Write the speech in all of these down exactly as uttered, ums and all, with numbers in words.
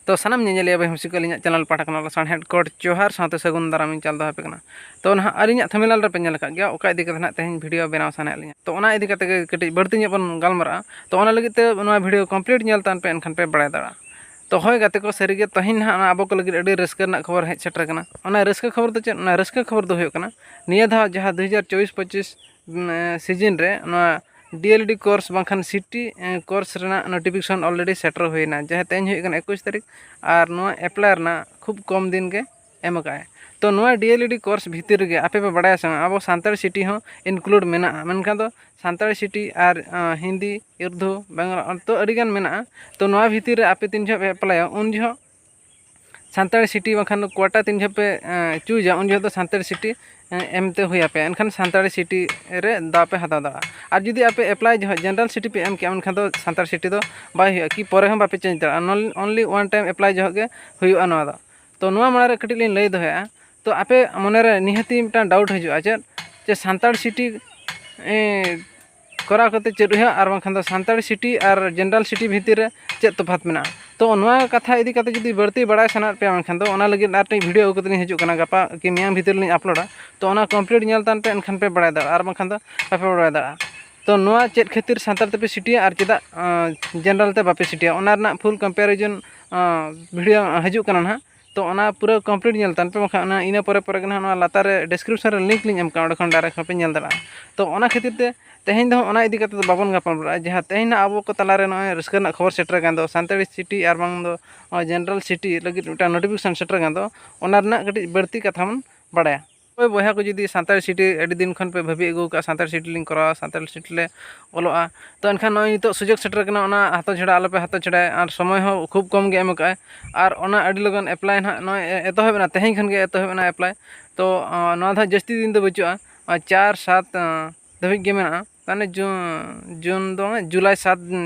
ᱛᱚ ᱥᱟᱱᱟᱢ ᱧᱮᱧᱮᱞᱤᱭᱟᱹ ᱵᱚᱭᱦᱟ ᱢᱤᱥᱤ ᱠᱚ ᱟᱹᱞᱤᱧᱟᱜ ᱪᱮᱱᱮᱞ ᱯᱟᱦᱴᱟ ᱠᱷᱚᱱᱟᱜ ᱥᱟᱱᱦᱮᱫ ᱠᱚᱰ ᱡᱚᱦᱟᱨ ᱥᱟᱶᱛᱮ ᱥᱟᱹᱜᱩᱱ ᱫᱟᱨᱟᱢ ᱤᱧ ᱪᱟᱞ ᱫᱚᱦᱚ ᱟᱯᱮ ᱠᱟᱱᱟ᱾ ᱛᱚ ᱱᱟᱦᱟᱜ ᱟᱹᱞᱤᱧᱟᱜ ᱛᱷᱟᱢᱵᱽᱱᱮᱞ ᱨᱮᱯᱮ ᱧᱮᱞ ᱟᱠᱟᱫ ᱜᱮᱭᱟ ᱚᱠᱟ ᱤᱫᱤ ᱠᱟᱛᱮ ᱱᱟᱦᱟᱜ ᱛᱮᱦᱮᱧ ᱵᱷᱤᱰᱤᱭᱳ ᱵᱮᱱᱟᱣ ᱥᱟᱱᱟᱭᱮᱫ ᱞᱤᱧᱟ᱾ ᱛᱚ ᱚᱱᱟ ᱤᱫᱤ ᱠᱟᱛᱮ ᱜᱮ ᱠᱟᱹᱴᱤᱡ ᱵᱟᱹᱲᱛᱤ ᱧᱚᱜ ᱵᱚᱱ ᱜᱟᱞᱢᱟᱨᱟᱜᱼᱟ᱾ ᱛᱚ ᱚᱱᱟ ᱞᱟᱹᱜᱤᱫ ᱛᱮ ᱱᱚᱣᱟ ᱵᱷᱤᱰᱤᱭᱳ ᱠᱚᱢᱯᱞᱤᱴ ᱧᱮᱞ ᱛᱟᱵᱚᱱ ᱯᱮ, ᱮᱱᱠᱷᱟᱱ ᱯᱮ ᱵᱟᱲᱟᱭ ᱫᱟᱲᱮᱭᱟᱜᱼᱟ᱾ ᱛᱚ ᱦᱳᱭ ᱜᱟᱛᱮ ᱠᱚ, ᱥᱟᱹᱨᱤᱜᱮ ᱛᱮᱦᱮᱧ ᱱᱟᱦᱟᱜ ᱟᱵᱚ ᱠᱚ ᱞᱟᱹᱜᱤᱫ ᱟᱹᱰᱤ ᱨᱟᱹᱥᱠᱟᱹ ᱨᱮᱱᱟᱜ ᱠᱷᱚᱵᱚᱨ ᱦᱮᱡ ᱥᱮᱴᱮᱨ ᱟᱠᱟᱱᱟ᱾ ᱚᱱᱟ ᱨᱟᱹᱥᱠᱟᱹ ᱠᱷᱚᱵᱚᱨ ᱫᱚ ᱪᱮᱫ? ᱚᱱᱟ ᱨᱟᱹᱥᱠᱟᱹ ᱠᱷᱚᱵᱚᱨ ᱫᱚ ᱦᱩᱭᱩᱜ ᱠᱟᱱᱟ, ᱱᱤᱭᱟᱹ ᱫᱷᱟᱣ ᱡᱟᱦᱟᱸ ᱫᱩ ᱦᱟᱡᱟᱨ ᱪᱚᱵᱵᱤᱥ ᱯᱚᱸᱪᱤᱥ ᱥᱤᱡᱤᱱ ᱨᱮ ᱱᱚᱣᱟ ᱰᱤ ᱮᱞ ᱮᱰ ᱠᱳᱨᱥ ᱵᱟᱝᱠᱷᱟᱱ ᱥᱤᱴᱤ ᱠᱳᱨᱥ ᱨᱮᱱᱟᱜ ᱱᱳᱴᱤᱯᱷᱤᱠᱮᱥᱚᱱ ᱚᱞᱨᱮᱰᱤ ᱥᱮᱴᱮᱨ ᱦᱩᱭᱮᱱᱟ, ᱡᱟᱦᱟᱸ ᱛᱮᱦᱮᱧ ᱦᱩᱭᱩᱜ ᱠᱟᱱᱟ ᱮᱠᱩᱥ ᱛᱟᱹᱨᱤᱠᱷ᱾ ᱟᱨ ᱱᱚᱣᱟ ᱮᱯᱞᱟᱭ ᱨᱮᱱᱟᱜ ᱠᱷᱩᱵ ᱠᱚᱢ ᱫᱤᱱ ᱜᱮ ᱮᱢ ᱟᱠᱟᱫᱼᱟᱭ᱾ ᱛᱚ ᱱᱚᱣᱟ ᱰᱤ ᱮᱞ ᱮᱰ ᱠᱳᱨᱥ ᱵᱷᱤᱛᱤᱨ ᱨᱮᱜᱮ ᱟᱯᱮ ᱯᱮ ᱵᱟᱲᱟᱭᱟ ᱥᱮ ᱵᱟᱝ, ᱟᱵᱚ ᱥᱟᱱᱛᱟᱲᱤ ᱥᱤᱴᱤ ᱦᱚᱸ ᱤᱱᱠᱞᱩᱰ ᱢᱮᱱᱟᱜᱼᱟ᱾ ᱢᱮᱱᱠᱷᱟᱱ ᱫᱚ ᱥᱟᱱᱛᱟᱲᱤ ᱥᱤᱴᱤ ᱟᱨ ᱟᱸ, ᱦᱤᱱᱫᱤ, ᱩᱨᱫᱩ, ᱵᱟᱝᱞᱟ, ᱛᱚ ᱟᱹᱰᱤᱜᱟᱱ ᱢᱮᱱᱟᱜᱼᱟ᱾ ᱛᱚ ᱱᱚᱣᱟ ᱵᱷᱤᱛᱤᱨ ᱨᱮ ᱟᱯᱮ ᱛᱤᱱ ᱡᱚᱦᱚᱜ ᱯᱮ ᱮᱯᱞᱟᱭᱟ, ᱩᱱ ᱡᱚᱦᱚᱜ ᱥᱟᱱᱛᱟᱲᱤ ᱥᱤᱴᱤ ᱵᱟᱝᱠᱷᱟᱱ ᱫᱚ ᱠᱳᱣᱟᱴᱟ ᱛᱤᱱ ᱡᱚᱦᱚᱜ ᱯᱮ ᱪᱩᱡᱟ, ᱩᱱ ᱡᱚᱦᱚᱜ ᱫᱚ ᱥᱟᱱᱛᱟᱲᱤ ᱥᱤᱴᱤ ᱮᱢ ᱛᱮ ᱦᱩᱭ ᱟᱯᱮᱭᱟ᱾ ᱮᱱᱠᱷᱟᱱ ᱥᱟᱱᱛᱟᱲᱤ ᱥᱤᱴᱤ ᱨᱮ ᱫᱟᱣ ᱯᱮ ᱦᱟᱛᱟᱣ ᱫᱟᱲᱮᱭᱟᱜᱼᱟ᱾ ᱟᱨ ᱡᱩᱫᱤ ᱟᱯᱮ ᱮᱯᱞᱟᱭ ᱡᱚᱦᱚᱜ ᱡᱮᱱᱟᱨᱮᱞ ᱥᱤᱴᱤ ᱯᱮ ᱮᱢ ᱠᱮᱜᱼᱟ, ᱮᱱᱠᱷᱟᱱ ᱫᱚ ᱥᱟᱱᱛᱟᱲ ᱥᱤᱴᱤ ᱫᱚ ᱵᱟᱭ ᱦᱩᱭᱩᱜᱼᱟ, ᱠᱤ ᱯᱚᱨᱮ ᱦᱚᱸ ᱵᱟᱯᱮ ᱪᱮᱧᱡᱽ ᱫᱟᱲᱮᱭᱟᱜᱼᱟ᱾ ᱚᱱᱞᱤ ᱚᱣᱟᱱ ᱴᱟᱭᱤᱢ ᱮᱯᱞᱟᱭ ᱡᱚᱦᱚᱜ ᱜᱮ ᱦᱩᱭᱩᱜᱼᱟ ᱱᱚᱣᱟ ᱫᱚ᱾ ᱛᱚ ᱱᱚᱣᱟ ᱢᱟᱲᱟᱝ ᱨᱮ ᱠᱟᱹᱴᱤᱡ ᱞᱤᱧ ᱞᱟᱹᱭ ᱫᱚᱦᱚᱭᱟ᱾ ᱛᱚ ᱟᱯᱮ ᱢᱚᱱᱮᱨᱮ ᱱᱤᱦᱟᱹᱛᱤ ᱢᱤᱫᱴᱟᱝ ᱰᱟᱣᱩᱴ ᱦᱤᱡᱩᱜᱼᱟ, ᱪᱮᱫ ᱪᱮ ᱥᱟᱱᱛᱟᱲ ᱥᱤᱴᱤ ᱮ, ᱠᱚᱨᱟᱣ ᱠᱟᱛᱮ ᱪᱮᱫ ᱦᱩᱭᱩᱜᱼᱟ, ᱟᱨ ᱵᱟᱝᱠᱷᱟᱱ ᱫᱚ ᱥᱟᱱᱛᱟᱲᱤ ᱥᱤᱴᱤ ᱟᱨ ᱡᱮᱱᱟᱨᱮᱞ ᱥᱤᱴᱤ ᱵᱷᱤᱛᱤᱨ ᱨᱮ ᱪᱮᱫ ᱛᱚᱯᱷᱟᱛ ᱢᱮᱱᱟᱜᱼᱟ? ᱛᱚ ᱱᱚᱣᱟ ᱠᱟᱛᱷᱟ ᱤᱫᱤ ᱠᱟᱛᱮ ᱡᱩᱫᱤ ᱵᱟᱹᱲᱛᱤ ᱵᱟᱲᱟᱭ ᱥᱟᱱᱟᱭᱮᱫ ᱯᱮᱭᱟ, ᱢᱮᱱᱠᱷᱟᱱ ᱫᱚ ᱚᱱᱟ ᱞᱟᱹᱜᱤᱫ ᱟᱨ ᱢᱤᱫᱴᱤᱡ ᱵᱷᱤᱰᱤᱭᱳ ᱟᱹᱜᱩ ᱠᱟᱛᱮ ᱞᱤᱧ ᱦᱤᱡᱩᱜ ᱠᱟᱱᱟ, ᱜᱟᱯᱟ ᱠᱤ ᱢᱮᱭᱟᱝ ᱵᱷᱤᱛᱤᱨ ᱨᱮᱞᱤᱧ ᱟᱯᱞᱳᱰᱟ᱾ ᱛᱚ ᱚᱱᱟ ᱠᱚᱢᱯᱞᱤᱴ ᱧᱮᱞ ᱛᱟᱵᱚᱱ ᱯᱮ, ᱮᱱᱠᱷᱟᱱ ᱯᱮ ᱵᱟᱲᱟᱭ ᱫᱟᱲᱮᱭᱟᱜᱼᱟ, ᱟᱨ ᱵᱟᱝᱠᱷᱟᱱ ᱫᱚ ᱵᱟᱯᱮ ᱵᱟᱲᱟᱭ ᱫᱟᱲᱮᱭᱟᱜᱼᱟ᱾ ᱛᱚ ᱱᱚᱣᱟ ᱪᱮᱫ ᱠᱷᱟᱹᱛᱤᱨ ᱥᱟᱱᱛᱟᱲ ᱛᱮᱯᱮ ᱥᱤᱴᱤᱭᱟ ᱟᱨ ᱪᱮᱫᱟᱜ ᱡᱮᱱᱟᱨᱮᱞ ᱛᱮ ᱵᱟᱯᱮ ᱥᱤᱴᱤᱭᱟ, ᱚᱱᱟ ᱨᱮᱱᱟᱜ ᱯᱷᱩᱞ ᱠᱚᱢᱯᱮᱨᱤᱡᱚᱱ ᱵᱷᱤᱰᱤᱭᱳ ᱦᱤᱡᱩᱜ ᱠᱟᱱᱟ ᱱᱟᱦᱟᱜ᱾ ᱛᱚ ᱚᱱᱟ ᱯᱩᱨᱟᱹ ᱠᱚᱢᱯᱞᱤᱴ ᱧᱮᱞ ᱛᱟᱵᱚᱱ ᱯᱮ, ᱵᱟᱝᱠᱷᱟᱱ ᱚᱱᱟ ᱤᱱᱟᱹ ᱯᱚᱨᱮ ᱯᱚᱨᱮ ᱜᱮ ᱱᱟᱦᱟᱜ ᱱᱚᱣᱟ ᱞᱟᱛᱟᱨ ᱨᱮ ᱰᱤᱥᱠᱨᱤᱯᱥᱚᱱ ᱨᱮ ᱞᱤᱝᱠ ᱞᱤᱧ ᱮᱢ ᱠᱟᱜᱼᱟ, ᱚᱸᱰᱮ ᱠᱷᱚᱱ ᱰᱟᱭᱨᱮᱠᱴ ᱦᱚᱸᱯᱮ ᱧᱮᱞ ᱫᱟᱲᱮᱭᱟᱜᱼᱟ᱾ ᱛᱚ ᱚᱱᱟ ᱠᱷᱟᱹᱛᱤᱨ ᱛᱮ ᱛᱮᱦᱮᱧ ᱫᱚ ᱚᱱᱟ ᱤᱫᱤ ᱠᱟᱛᱮ ᱫᱚ ᱵᱟᱵᱚᱱ ᱜᱟᱯᱟᱞ ᱢᱟᱨᱟᱜᱼᱟ, ᱡᱟᱦᱟᱸ ᱛᱮᱦᱮᱧ ᱱᱟᱦᱟᱜ ᱟᱵᱚ ᱠᱚ ᱛᱟᱞᱟᱨᱮ ᱱᱚᱜᱼᱚᱭ ᱨᱟᱹᱥᱠᱟᱹ ᱨᱮᱱᱟᱜ ᱠᱷᱚᱵᱚᱨ ᱥᱮᱴᱮᱨ ᱟᱠᱟᱱ ᱫᱚ, ᱥᱟᱱᱛᱟᱲᱤ ᱥᱤᱴᱤ ᱟᱨ ᱵᱟᱝ ᱫᱚ ᱱᱚᱜᱼᱚᱭ ᱡᱮᱱᱟᱨᱮᱞ ᱥᱤᱴᱤ ᱞᱟᱹᱜᱤᱫ ᱢᱤᱫᱴᱟᱝ ᱱᱳᱴᱤᱯᱷᱤᱠᱮᱥᱚᱱ ᱥᱮᱴᱮᱨ ᱟᱠᱟᱱ ᱫᱚ, ᱚᱱᱟ ᱨᱮᱱᱟᱜ ᱠᱟᱹᱴᱤᱡ ᱵᱟᱹᱲᱛᱤ ᱠᱟᱛᱷᱟ ᱵᱚᱱ ᱵᱟᱲᱟᱭᱟ᱾ ᱦᱳᱭ ᱵᱚᱭᱦᱟ ᱠᱚ, ᱡᱩᱫᱤ ᱥᱟᱱᱛᱟᱲᱤ ᱥᱤᱴᱤ ᱟᱹᱰᱤ ᱫᱤᱱ ᱠᱷᱚᱱ ᱯᱮ ᱵᱷᱟᱹᱵᱤ ᱟᱹᱜᱩ ᱟᱠᱟᱫᱼᱟ, ᱥᱟᱱᱛᱟᱲᱤ ᱥᱤᱴᱤ ᱞᱤᱧ ᱠᱚᱨᱟᱣᱟ, ᱥᱟᱱᱛᱟᱲᱤ ᱥᱤᱴᱤ ᱞᱮ ᱚᱞᱚᱜᱼᱟ, ᱛᱚ ᱮᱱᱠᱷᱟᱱ ᱱᱚᱜᱼᱚᱭ ᱱᱤᱛᱚᱜ ᱥᱩᱡᱳᱜᱽ ᱥᱮᱴᱮᱨ ᱟᱠᱟᱱᱟ, ᱚᱱᱟ ᱦᱟᱛᱟᱣ ᱪᱷᱟᱲᱟ ᱟᱞᱚᱯᱮ ᱦᱟᱛᱟᱣ ᱪᱷᱟᱲᱟᱭᱟ᱾ ᱟᱨ ᱥᱚᱢᱚᱭ ᱦᱚᱸ ᱠᱷᱩᱵ ᱠᱚᱢ ᱜᱮ ᱮᱢ ᱟᱠᱟᱫᱼᱟᱭ᱾ ᱟᱨ ᱚᱱᱟ ᱟᱹᱰᱤ ᱞᱚᱜᱚᱱ ᱮᱯᱞᱟᱭ ᱱᱟᱦᱟᱜ ᱱᱚᱜᱼᱚᱭ ᱮ-, ᱮᱛᱚᱦᱚᱵ ᱮᱱᱟ, ᱛᱮᱦᱮᱧ ᱠᱷᱚᱱ ᱜᱮ ᱮᱛᱚᱦᱚᱵ ᱮᱱᱟ ᱮᱯᱞᱟᱭ᱾ ᱛᱚ ᱟᱸ, ᱱᱚᱣᱟ ᱫᱚ ᱦᱟᱸᱜ ᱡᱟᱹᱥᱛᱤ ᱫᱤᱱ ᱫᱚ ᱵᱟᱹᱪᱩᱜᱼᱟ, ᱟᱨ ᱪᱟᱨ ᱥᱟᱛ ᱟᱸ, ᱫᱷᱟᱹᱵᱤᱡ ᱜᱮ ᱢᱮᱱᱟᱜᱼᱟ᱾ ᱢᱟᱱᱮ ᱡᱩᱱ, ᱡᱩᱱ ᱫᱚ ᱵᱟᱝ, ᱡᱩᱞᱟᱭ ᱥᱟᱛ,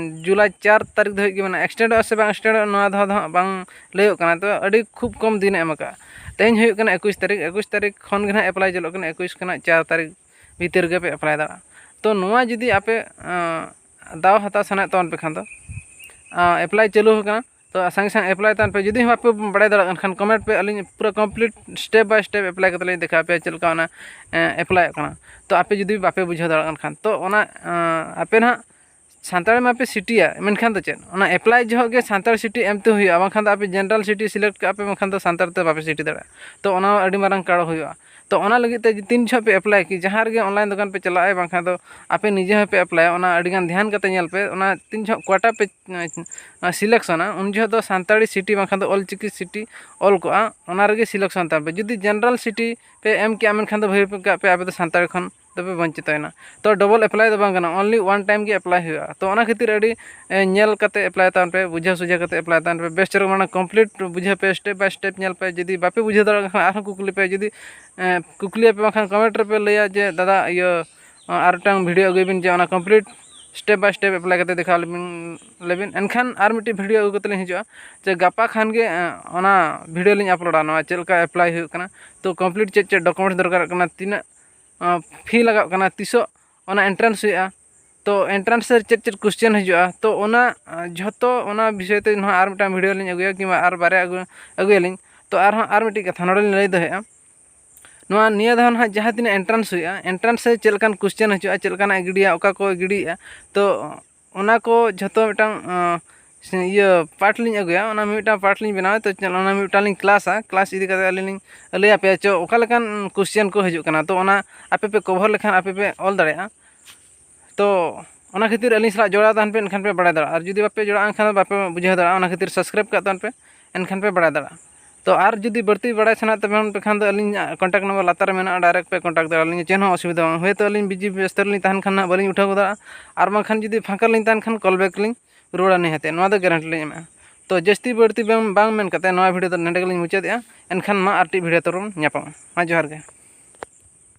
ᱡᱩᱞᱟᱭ ᱪᱟᱨ ᱛᱟᱹᱨᱤᱠᱷ ᱫᱷᱟᱹᱵᱤᱡ ᱜᱮ ᱢᱮᱱᱟᱜᱼᱟ᱾ ᱮᱠᱥᱴᱮᱱᱰᱚᱜᱼᱟ ᱥᱮ ᱵᱟᱝ ᱮᱠᱥᱴᱮᱱᱰᱚᱜᱼᱟ, ᱱᱚᱣᱟ ᱫᱷᱟᱣ ᱫᱚ ᱦᱟᱸᱜ ᱵᱟᱝ ᱞᱟᱹᱭᱚᱜ ᱠᱟᱱᱟ᱾ ᱛᱚ ᱟᱹᱰᱤ ᱠᱷᱩᱵ ᱠᱚᱢ ᱫᱤᱱᱮ ᱮᱢ ᱟᱠᱟᱫᱼᱟ᱾ ᱛᱮᱦᱮᱧ ᱦᱩᱭᱩᱜ ᱠᱟᱱᱟ ᱮᱠᱩᱥ ᱛᱟᱹᱨᱤᱠᱷ, ᱮᱠᱩᱥ ᱛᱟᱹᱨᱤᱠᱷ ᱠᱷᱚᱱ ᱜᱮ ᱱᱟᱦᱟᱜ ᱮᱯᱞᱟᱭ ᱪᱟᱹᱞᱩᱜ ᱠᱟᱱᱟ, ᱮᱠᱩᱥ ᱠᱷᱚᱱᱟᱜ ᱪᱟᱨ ᱛᱟᱹᱨᱤᱠᱷ ᱵᱷᱤᱛᱤᱨ ᱨᱮᱜᱮ ᱯᱮ ᱮᱯᱞᱟᱭ ᱫᱟᱲᱮᱭᱟᱜᱼᱟ᱾ ᱛᱚ ᱱᱚᱣᱟ ᱡᱩᱫᱤ ᱟᱯᱮ ᱟᱸ, ᱫᱟᱣ ᱦᱟᱛᱟᱣ ᱥᱟᱱᱟᱭᱮᱫ ᱛᱟᱵᱚᱱ ᱯᱮ ᱠᱷᱟᱱ ᱫᱚ, ᱟᱸ, ᱮᱯᱞᱟᱭ ᱪᱟᱹᱞᱩ ᱟᱠᱟᱱᱟ᱾ ᱛᱚ ᱥᱟᱸᱜᱮ ᱥᱟᱸᱜᱮ ᱮᱯᱞᱟᱭ ᱛᱟᱵᱚᱱ ᱯᱮ᱾ ᱡᱩᱫᱤ ᱦᱚᱸ ᱵᱟᱯᱮ ᱵᱟᱲᱟᱭ ᱫᱟᱲᱮᱭᱟᱜ ᱠᱟᱱ ᱠᱷᱟᱱ, ᱠᱚᱢᱮᱱᱴ ᱯᱮ, ᱟᱹᱞᱤᱧ ᱯᱩᱨᱟᱹ ᱠᱚᱢᱯᱞᱤᱴ ᱥᱴᱮᱯ ᱵᱟᱭ ᱥᱴᱮᱯ ᱮᱯᱞᱟᱭ ᱠᱟᱛᱮ ᱞᱤᱧ ᱫᱮᱠᱷᱟᱣ ᱯᱮᱭᱟ ᱪᱮᱫ ᱞᱮᱠᱟ ᱚᱱᱟ ᱮᱯᱞᱟᱭᱚᱜ ᱠᱟᱱᱟ᱾ ᱛᱚ ᱟᱯᱮ ᱡᱩᱫᱤ ᱵᱟᱯᱮ ᱵᱩᱡᱷᱟᱹᱣ ᱫᱟᱲᱮᱭᱟᱜ ᱠᱟᱱ ᱠᱷᱟᱱ, ᱛᱚ ᱚᱱᱟ ᱟᱯᱮ ᱱᱟᱦᱟᱜ ᱥᱟᱱᱛᱟᱲᱤ ᱢᱟᱯᱮ ᱥᱤᱴᱤᱭᱟ, ᱢᱮᱱᱠᱷᱟᱱ ᱫᱚ ᱪᱮᱫ, ᱚᱱᱟ ᱮᱯᱞᱟᱭ ᱡᱚᱦᱚᱜ ᱜᱮ ᱥᱟᱱᱛᱟᱲ ᱥᱤᱴᱤ ᱮᱢ ᱛᱮ ᱦᱩᱭᱩᱜᱼᱟ, ᱵᱟᱝᱠᱷᱟᱱ ᱫᱚ ᱟᱯᱮ ᱡᱮᱱᱟᱨᱮᱞ ᱥᱤᱴᱤ ᱥᱤᱞᱮᱠᱴ ᱠᱟᱜᱼᱟ ᱯᱮ, ᱵᱟᱝᱠᱷᱟᱱ ᱫᱚ ᱥᱟᱱᱛᱟᱲ ᱛᱮ ᱵᱟᱯᱮ ᱥᱤᱴᱤ ᱫᱟᱲᱮᱭᱟᱜᱼᱟ᱾ ᱛᱚ ᱚᱱᱟ ᱟᱹᱰᱤ ᱢᱟᱨᱟᱝ ᱠᱟᱨᱚ ᱦᱩᱭᱩᱜᱼᱟ᱾ ᱛᱚ ᱚᱱᱟ ᱞᱟᱹᱜᱤᱫ ᱛᱮ ᱛᱤᱱ ᱡᱚᱦᱚᱜ ᱯᱮ ᱮᱯᱞᱟᱭ ᱠᱤ, ᱡᱟᱦᱟᱸ ᱨᱮᱜᱮ ᱚᱱᱞᱟᱭᱤᱱ ᱫᱚᱠᱟᱱ ᱯᱮ ᱪᱟᱞᱟᱜᱼᱟ, ᱵᱟᱝᱠᱷᱟᱱ ᱫᱚ ᱟᱯᱮ ᱱᱤᱡᱮ ᱦᱚᱸᱯᱮ ᱮᱯᱞᱟᱭᱟ, ᱚᱱᱟ ᱟᱹᱰᱤ ᱜᱟᱱ ᱫᱷᱮᱭᱟᱱ ᱠᱟᱛᱮ ᱧᱮᱞ ᱯᱮ᱾ ᱚᱱᱟ ᱛᱤᱱ ᱡᱚᱦᱚᱜ ᱠᱚᱭᱴᱟ ᱯᱮ ᱥᱤᱞᱮᱠᱥᱚᱱᱟ, ᱩᱱ ᱡᱚᱦᱚᱜ ᱫᱚ ᱥᱟᱱᱛᱟᱲᱤ ᱥᱤᱴᱤ ᱵᱟᱝᱠᱷᱟᱱ ᱫᱚ ᱚᱞᱪᱤᱠᱤ ᱥᱤᱴᱤ ᱚᱞ ᱠᱚᱜᱼᱟ, ᱚᱱᱟ ᱨᱮᱜᱮ ᱥᱤᱞᱮᱠᱥᱚᱱ ᱛᱟᱯᱮ᱾ ᱡᱩᱫᱤ ᱡᱮᱱᱟᱨᱮᱞ ᱥᱤᱴᱤ ᱯᱮ ᱮᱢ ᱠᱮᱜᱼᱟ, ᱢᱮᱱᱠᱷᱟᱱ ᱫᱚ ᱵᱷᱟᱹᱜᱤ ᱠᱟᱜ ᱯᱮ, ᱟᱯᱮ ᱫᱚ ᱥᱟᱱᱛᱟᱲ ᱠᱷᱚᱱ ᱫᱚᱯᱮ ᱵᱚᱧᱪᱤᱛᱚᱭᱮᱱᱟ᱾ ᱛᱚ ᱰᱚᱵᱚᱞ ᱮᱯᱞᱟᱭ ᱫᱚ ᱵᱟᱝ ᱜᱟᱱᱚᱜᱼᱟ, ᱚᱱᱞᱤ ᱚᱣᱟᱱ ᱴᱟᱭᱤᱢ ᱜᱮ ᱮᱯᱞᱟᱭ ᱦᱩᱭᱩᱜᱼᱟ᱾ ᱛᱚ ᱚᱱᱟ ᱠᱷᱟᱹᱛᱤᱨ ᱟᱹᱰᱤ ᱮ, ᱧᱮᱞ ᱠᱟᱛᱮ ᱮᱯᱞᱟᱭ ᱛᱟᱵᱚᱱ ᱯᱮ, ᱵᱩᱡᱷᱟᱹᱣ ᱥᱩᱡᱷᱟᱹᱣ ᱠᱟᱛᱮ ᱮᱯᱞᱟᱭ ᱛᱟᱵᱚᱱ ᱯᱮ᱾ ᱵᱮᱥ ᱪᱮᱦᱨᱟ ᱢᱟᱲᱟᱝ ᱠᱚᱢᱯᱞᱤᱴ ᱵᱩᱡᱷᱟᱹᱣ ᱯᱮ, ᱥᱴᱮᱯ ᱵᱟᱭ ᱥᱴᱮᱯ ᱧᱮᱞ ᱯᱮ᱾ ᱡᱩᱫᱤ ᱵᱟᱯᱮ ᱵᱩᱡᱷᱟᱹᱣ ᱫᱟᱲᱮᱭᱟᱜ ᱠᱷᱟᱱ ᱟᱨᱦᱚᱸ ᱠᱩᱠᱞᱤ ᱯᱮ᱾ ᱡᱩᱫᱤ ᱮ, ᱠᱩᱠᱞᱤᱭᱟᱯᱮ ᱵᱟᱝᱠᱷᱟᱱ ᱠᱚᱢᱮᱱᱴ ᱨᱮᱯᱮ ᱞᱟᱹᱭᱟ ᱡᱮ, "ᱫᱟᱫᱟ, ᱤᱭᱟᱹ, ᱟᱨ ᱢᱤᱫᱴᱟᱝ ᱵᱷᱤᱰᱤᱭᱳ ᱟᱹᱜᱩᱭ ᱵᱤᱱ ᱡᱮ ᱚᱱᱟ ᱠᱚᱢᱯᱞᱤᱴ ᱥᱴᱮᱯ ᱵᱟᱭ ᱥᱴᱮᱯ ᱮᱯᱞᱟᱭ ᱠᱟᱛᱮ ᱫᱮᱠᱷᱟᱣ ᱞᱮᱵᱤᱱ, ᱞᱮᱵᱤᱱ", ᱮᱱᱠᱷᱟᱱ ᱟᱨ ᱢᱤᱫᱴᱤᱡ ᱵᱷᱤᱰᱤᱭᱳ ᱟᱹᱜᱩ ᱠᱟᱛᱮ ᱞᱤᱧ ᱦᱤᱡᱩᱜᱼᱟ᱾ ᱡᱮ ᱜᱟᱯᱟ ᱠᱷᱟᱱ ᱜᱮ ᱮ, ᱚᱱᱟ ᱵᱷᱤᱰᱤᱭᱳ ᱞᱤᱧ ᱟᱯᱞᱳᱰᱟ, ᱱᱚᱣᱟ ᱪᱮᱫ ᱞᱮᱠᱟ ᱮᱯᱞᱟᱭ ᱦᱩᱭᱩᱜ ᱠᱟᱱᱟ, ᱛᱚ ᱠᱚᱢᱯᱞᱤᱴ ᱪᱮᱫ ᱪᱮᱫ ᱰᱚᱠᱩᱢᱮᱱᱴᱥ ᱫᱚᱨᱠᱟᱨᱚᱜ ᱠᱟᱱᱟ, ᱛᱤᱱᱟᱹᱜ ᱯᱷᱤ ᱞᱟᱜᱟᱜ ᱠᱟᱱᱟ, ᱛᱤᱥᱚᱜ ᱚᱱᱟ ᱮᱱᱴᱨᱟᱱᱥ ᱦᱩᱭᱩᱜᱼᱟ, ᱛᱚ ᱮᱱᱴᱨᱟᱱᱥ ᱨᱮ ᱪᱮᱫ ᱪᱮᱫ ᱠᱚᱥᱪᱮᱱ ᱦᱤᱡᱩᱜᱼᱟ, ᱛᱚ ᱚᱱᱟ ᱡᱷᱚᱛᱚ ᱚᱱᱟ ᱵᱤᱥᱚᱭ ᱛᱮ ᱱᱚᱣᱟ ᱟᱨ ᱢᱤᱫᱴᱟᱝ ᱵᱷᱤᱰᱤᱭᱳ ᱞᱤᱧ ᱟᱹᱜᱩᱭᱟ, ᱠᱤᱝᱵᱟ ᱟᱨ ᱵᱟᱨᱭᱟ ᱟᱹᱜᱩ ᱟᱹᱜᱩᱭᱟᱞᱤᱧ᱾ ᱛᱚ ᱟᱨᱦᱚᱸ ᱟᱨ ᱢᱤᱫᱴᱤᱡ ᱠᱟᱛᱷᱟ ᱱᱚᱰᱮ ᱞᱤᱧ ᱞᱟᱹᱭ ᱫᱚᱦᱚᱭᱮᱫᱼᱟ, ᱱᱚᱣᱟ ᱱᱤᱭᱟᱹ ᱫᱷᱟᱣ ᱱᱟᱦᱟᱜ ᱡᱟᱦᱟᱸ ᱛᱤᱱᱟᱹᱜ ᱮᱱᱴᱨᱟᱱᱥ ᱦᱩᱭᱩᱜᱼᱟ, ᱮᱱᱴᱨᱟᱱᱥ ᱨᱮ ᱪᱮᱫ ᱞᱮᱠᱟᱱ ᱠᱚᱥᱪᱮᱱ ᱦᱤᱡᱩᱜᱼᱟ, ᱪᱮᱫ ᱞᱮᱠᱟᱱᱟᱜ ᱜᱤᱰᱤᱭᱟ, ᱚᱠᱟ ᱠᱚ ᱜᱤᱰᱤᱭᱮᱫᱼᱟ, ᱛᱚ ᱚᱱᱟ ᱠᱚ ᱡᱷᱚᱛᱚ ᱢᱤᱫᱴᱟᱝ ᱟᱸ, ᱤᱭᱟᱹ ᱯᱟᱨᱴ ᱞᱤᱧ ᱟᱹᱜᱩᱭᱟ, ᱚᱱᱟ ᱢᱤᱫᱴᱟᱝ ᱯᱟᱨᱴ ᱞᱤᱧ ᱵᱮᱱᱟᱣᱟ᱾ ᱛᱚ ᱚᱱᱟ ᱢᱤᱫᱴᱟᱝ ᱞᱤᱧ ᱠᱞᱟᱥᱟ, ᱠᱞᱟᱥ ᱤᱫᱤ ᱠᱟᱛᱮ ᱟᱹᱞᱤᱧ ᱞᱤᱧ ᱞᱟᱹᱭ ᱟᱯᱮᱭᱟ ᱪᱚ ᱚᱠᱟ ᱞᱮᱠᱟᱱ ᱠᱚᱥᱪᱮᱱ ᱠᱚ ᱦᱤᱡᱩᱜ ᱠᱟᱱᱟ᱾ ᱛᱚ ᱚᱱᱟ ᱟᱯᱮ ᱯᱮ ᱠᱚᱵᱷᱟᱨ ᱞᱮᱠᱷᱟᱱ ᱟᱯᱮ ᱯᱮ ᱚᱞ ᱫᱟᱲᱮᱭᱟᱜᱼᱟ᱾ ᱛᱚ ᱚᱱᱟ ᱠᱷᱟᱹᱛᱤᱨ ᱟᱹᱞᱤᱧ ᱥᱟᱞᱟᱜ ᱡᱚᱲᱟᱣ ᱛᱟᱦᱮᱱ ᱯᱮ, ᱮᱱᱠᱷᱟᱱ ᱯᱮ ᱵᱟᱲᱟᱭ ᱫᱟᱲᱮᱭᱟᱜᱼᱟ᱾ ᱟᱨ ᱡᱩᱫᱤ ᱵᱟᱯᱮ ᱡᱚᱲᱟᱜᱼᱟ, ᱮᱱᱠᱷᱟᱱ ᱫᱚ ᱵᱟᱯᱮ ᱵᱩᱡᱷᱟᱹᱣ ᱫᱟᱲᱮᱭᱟᱜᱼᱟ᱾ ᱚᱱᱟ ᱠᱷᱟᱹᱛᱤᱨ ᱥᱟᱵᱥᱠᱨᱟᱭᱤᱵ ᱠᱟᱜ ᱛᱟᱵᱚᱱ ᱯᱮ, ᱮᱱᱠᱷᱟᱱ ᱯᱮ ᱵᱟᱲᱟᱭ ᱫᱟᱲᱮᱭᱟᱜᱼᱟ᱾ ᱛᱚ ᱟᱨ ᱡᱩᱫᱤ ᱵᱟᱹᱲᱛᱤ ᱵᱟᱲᱟᱭ ᱥᱟᱱᱟᱭᱮᱫ ᱛᱟᱵᱮᱱ ᱠᱷᱟᱱ ᱫᱚ ᱟᱹᱞᱤᱧᱟᱜ ᱠᱚᱱᱴᱟᱠᱴ ᱱᱟᱢᱵᱟᱨ ᱞᱟᱛᱟᱨ ᱨᱮ ᱢᱮᱱᱟᱜᱼᱟ, ᱰᱟᱭᱨᱮᱠᱴ ᱯᱮ ᱠᱚᱱᱴᱟᱠᱴ ᱫᱟᱲᱮᱭᱟᱜᱼᱟ᱾ ᱟᱹᱞᱤᱧ ᱪᱮᱫ ᱦᱚᱸ ᱚᱥᱩᱵᱤᱫᱷᱟ ᱵᱟᱝ, ᱦᱳᱭᱛᱳ ᱟᱹᱞᱤᱧ ᱵᱤᱡᱤ ᱵᱮᱥᱛᱚ ᱨᱮᱞᱤᱧ ᱛᱟᱦᱮᱱ ᱠᱷᱟᱱ ᱱᱟᱜ ᱵᱟᱹᱞᱤᱧ ᱩᱴᱷᱟᱹᱣ ᱜᱚᱫᱟ, ᱟᱨ ᱵᱟᱝᱠᱷᱟᱱ ᱡᱩᱫᱤ ᱯᱷᱟᱸᱠᱟ ᱨᱮᱞᱤᱧ ᱛᱟᱦᱮᱱ ᱠᱷᱟᱱ ᱠᱚᱞ ᱵᱮᱠ ᱞᱤᱧ ᱨᱩᱣᱟᱹᱲᱟ ᱱᱤᱦᱟᱹᱛ, ᱱᱚᱣᱟ ᱫᱚ ᱜᱮᱨᱮᱱᱴᱤ ᱞᱤᱧ ᱮᱢᱟ᱾ ᱛᱚ ᱡᱟᱹᱥᱛᱤ ᱵᱟᱹᱲᱛᱤ ᱵᱟᱝ ᱵᱟᱝ ᱢᱮᱱ ᱠᱟᱛᱮ ᱱᱚᱣᱟ ᱵᱷᱤᱰᱤᱭᱳ ᱫᱚ ᱱᱚᱸᱰᱮ ᱜᱮᱞᱤᱧ ᱢᱩᱪᱟᱹᱫᱮᱜᱼᱟ᱾ ᱮᱱᱠᱷᱟᱱ ᱢᱟ ᱟᱨ ᱴᱤᱡ ᱵᱷᱤᱰᱤᱭᱳ ᱛᱮᱵᱚᱱ ᱧᱟᱯᱟᱢᱟ᱾ ᱢᱟ ᱡᱚᱦᱟᱨ ᱜᱮ᱾